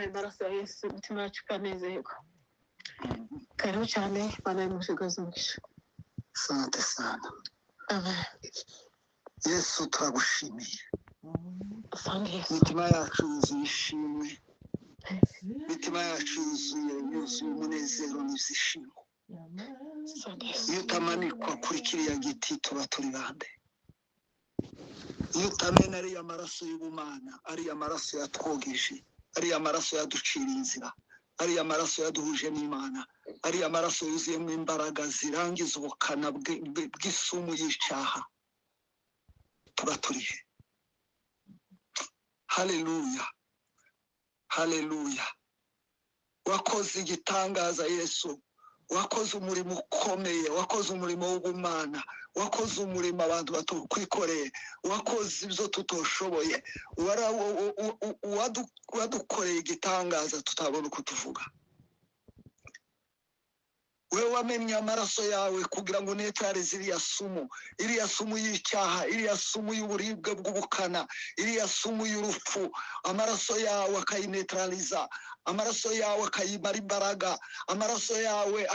Waduhaye amaraso ya Yesu, imitima yacu ikanezerwa. Karibu cyane, Imana y'umujigozi umugisha. Asante sana. Amen. Yesu, turagushimiye. Asante Yesu. Imitima yacu yuzuye ishimwe, imitima yacu yuzuye umunezero n'ibyishimo. Asante Yesu. Iyo utamanikwa kuri kiriya giti, tuba turi bande? Iyo utamena ariya maraso y'ubumana, ariya maraso yatwogeje, ariya maraso yaduciriye inzira, ariya maraso yaduhuje n'Imana, ariya maraso yuzuyemo imbaraga zirangiza ubukana bw'isumu y'icyaha, tuba turi he? Haleluya, haleluya! Wakoze igitangaza Yesu, wakoze umurimo ukomeye, wakoze umurimo w'ubumana, wakoze umurimo abantu batukwikoreye, wakoze ibyo tutoshoboye. Wadukoreye igitangaza tutabona uko tuvuga. We wamennye amaraso yawe kugira ngo unetarize iriya sumu, iriya sumu y'icyaha, iriya sumu y'uburibwe bw'ubukana, iriya sumu y'urupfu. Amaraso yawe akayinetraliza, amaraso yawe akayimara imbaraga, amaraso yawe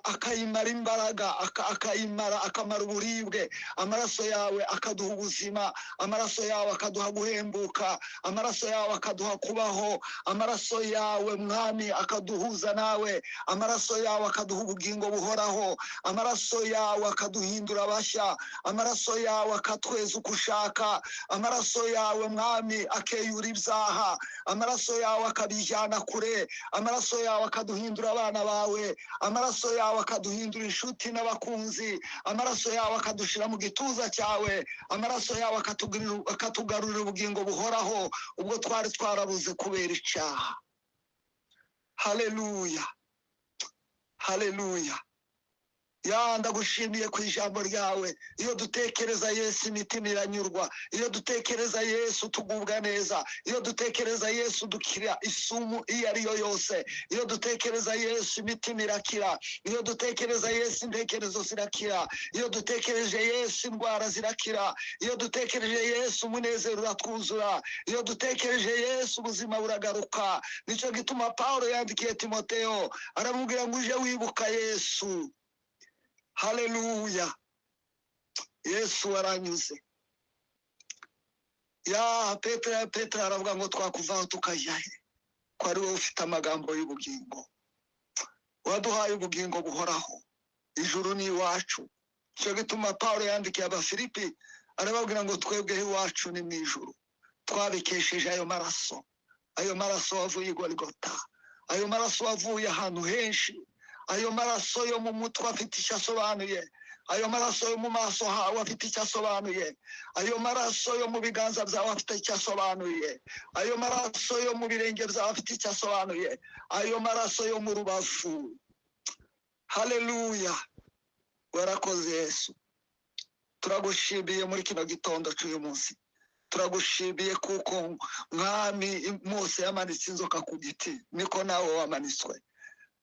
akayimara imbaraga, akayimara, akamara uburibwe. Amaraso yawe akaduha ubuzima, amaraso yawe akaduha guhembuka, amaraso yawe akaduha kubaho, amaraso yawe, Mwami, akaduhuza nawe, amaraso yawe akaduha ubugingo buhoraho, amaraso yawe akaduhindura bashya, amaraso yawe akatweza uko ushaka, amaraso yawe, Mwami, akeyura ibyaha, amaraso yawe akabijyana kure, amaraso yawe akaduhindura abana bawe, amaraso yawe akaduhindura inshuti n'abakunzi, amaraso yawe akadushira mu gituza cyawe, amaraso yawe akatugarurira ubugingo buhoraho ubwo twari twarabuze kubera icyaha. Haleluya, haleluya! Ya, ndagushimiye ku ijambo ryawe. Iyo dutekereza Yesu, imitima iranyurwa. Iyo dutekereza Yesu, tugubwa neza. Iyo dutekereza Yesu, dukira isumu iyo ari yo yose. Iyo dutekereza Yesu, imitima irakira. Iyo dutekereza Yesu, intekerezo zirakira. Iyo dutekereje Yesu, indwara zirakira. Iyo dutekereje Yesu, umunezero uratwuzura. Iyo dutekereje Yesu, ubuzima buragaruka. Nicyo gituma Pawulo yandikiye Timoteo, aramubwira ngo uje wibuka Yesu. Haleluya! Yesu waranyuze. Ya Petero aravuga ngo twakuvaho tukajya he, ko ari wowe ufite amagambo y'ubugingo? Waduhaye ubugingo buhoraho, ijuru ni iwacu. Nicyo gituma Pawulo yandikiye Abafilipi, arababwira ngo twebweho iwacu ni mu ijuru, twabikesheje ayo maraso, ayo maraso wavuye i Goligota, ayo maraso wavuye ahantu henshi, ayo maraso yo mu mutwe afite icyo asobanuye, ayo maraso yo mu maso hawe afite icyo asobanuye, ayo maraso yo mu biganza byawe afite icyo asobanuye, ayo maraso yo mu birenge byawe afite icyo asobanuye, ayo maraso yo mu rubavu. Haleluya! Warakoze Yesu, turagushimiye muri kino gitondo cy'uyu munsi. Turagushimiye kuko, Mwami, Mose yamanitse inzoka ku giti, niko nawe wamanitswe.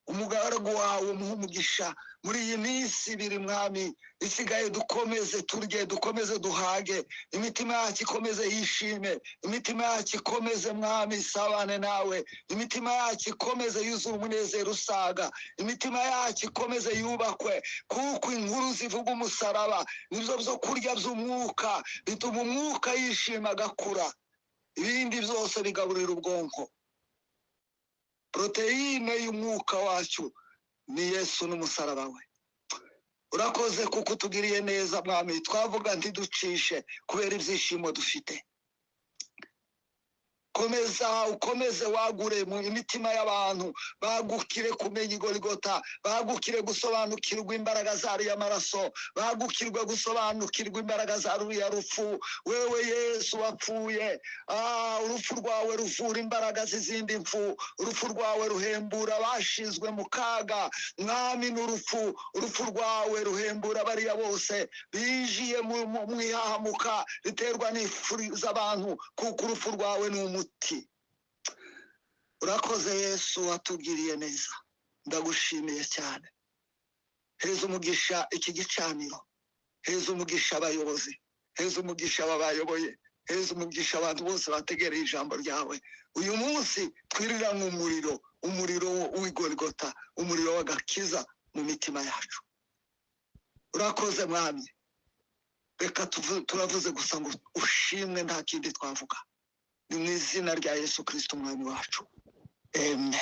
Umugaragu wawe umuha umugisha muri iyi minsi 2, Mwami, isigaye. Dukomeze turye, dukomeze duhage, imitima yacu ikomeze yishime, imitima yacu ikomeze, Mwami, isabane nawe, imitima yacu ikomeze yuzuye umunezero usaga, imitima yacu ikomeze yubakwe, kuko inkuru zivuga umusaraba nibyo byo kurya by'umwuka bituma umwuka yishima agakura. Ibindi byose bigaburira ubwonko. Poroteyine y'umwuka wacu ni Yesu n'umusaraba we. Urakoze kuko utugiriye neza, Mwami. Twavuga ntiducishe kubera ibyishimo dufite. Komeza ukomeze wagure mu imitima y'abantu, bagukire kumenya Igorigota, bagukire gusobanukirwa imbaraga za ariya maraso, bagukirwe gusobanukirwa imbaraga za ruriya rupfu. Wewe Yesu wapfuye, urupfu rwawe ruvura imbaraga z'izindi mfu, urupfu rwawe ruhembura abashizwe mu kaga, Mwami, n'urupfu. Urupfu rwawe ruhembura bariya bose binjiye mu ihahamuka riterwa n'ifu z'abantu, kuko urupfu rwawe ni umuti. Urakoze Yesu, watugiriye neza, ndagushimiye cyane. Heza umugisha iki gicaniro, heza umugisha abayobozi, heza umugisha ababayoboye. Heza umugisha abantu bose bategereye ijambo ryawe uyu munsi. Twiriranywe umuriro, umuriro w'Igorigota, umuriro w'agakiza mu mitima yacu. Urakoze, Mwami. Reka turavuze gusa ngo ushimwe, nta kindi twavuga. Ni mu izina rya Yesu Kirisito Umwami wacu, amen.